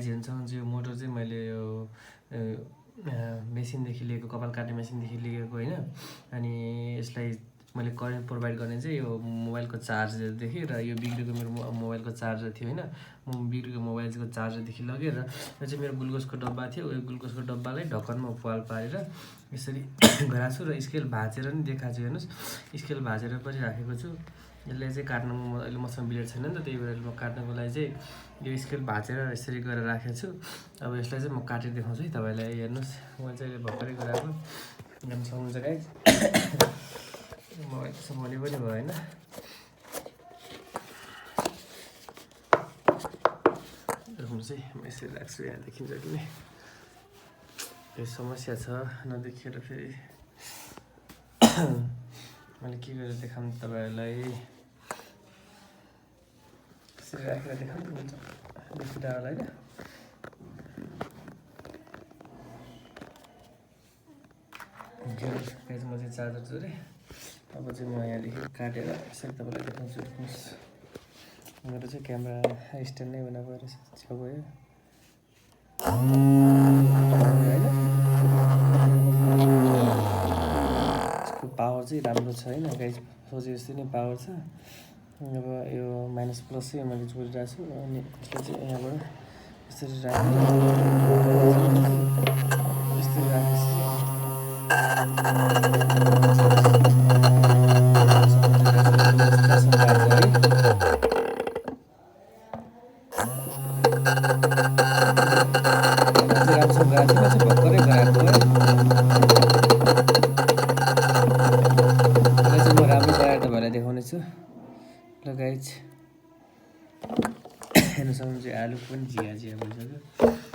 हुन्छ यो मोटर चाहिँ मैले यो मेसिनदेखि लिएको, कपाल काट्ने मेसिनदेखि लिएको होइन। अनि यसलाई मैले करेन्ट प्रोभाइड गर्ने चाहिँ यो मोबाइलको चार्जरदेखि, र यो बिग्रेको मेरो मोबाइलको चार्जर थियो होइन। म बिग्रेको मोबाइलको चार्जरदेखि लगेर यो चाहिँ मेरो ग्लुकोजको डब्बा थियो। यो ग्लुकोजको डब्बालाई ढक्कनमा पाल पारेर यसरी गराएको छु, र स्केल भाँचेर नि देखाएको छु। हेर्नुहोस्, स्केल भाँचेर पनि राखेको छु। यसलाई चाहिँ काट्नुमा अहिले मसँग ब्लेड छैन नि त, त्यही भएर म काट्नको लागि चाहिँ यो स्केल भाँचेर यसरी गरेर राखेको छु। अब यसलाई चाहिँ म काटेर देखाउँछु है तपाईँलाई। हेर्नुहोस्, मैले चाहिँ भर्खरै गराएको, हेर्नु सक्नुहुन्छ गाइस। मोबाइल त्यसो भने पनि भयो होइन। चाहिँ म यसरी राख्छु, यहाँ देखिन्छ कि नै यो समस्या छ नदेखिएर फेरि मैले के गरेर देखाउँ तपाईँहरूलाई। यसरी राखेर देखाउनु हुन्छ बेसी टाढा होइन। म चाहिँ चार्जर जोडेँ। अब चाहिँ म यहाँदेखि काटेर यसरी तपाईँलाई देखाउँछु। हेर्नुहोस्, मेरो चाहिँ क्यामेरा स्ट्यान्ड नै हुन गएर छ गयो होइन। यसको पावर चाहिँ राम्रो छ होइन गाइस, सोचे जस्तै नै पावर छ। अब यो माइनस प्लस चाहिँ मैले जोडिरहेको छु। अनि यसलाई चाहिँ यहाँबाट यसरी राखेर यस्तरी राखेपछि भर्खरै गराएको है। यसलाई चाहिँ म राम्रो गराएर तपाईँलाई देखाउने छु। ल गाइज, हेर्नु सक्नुहुन्छ आलु पनि झिया भइसक्यो।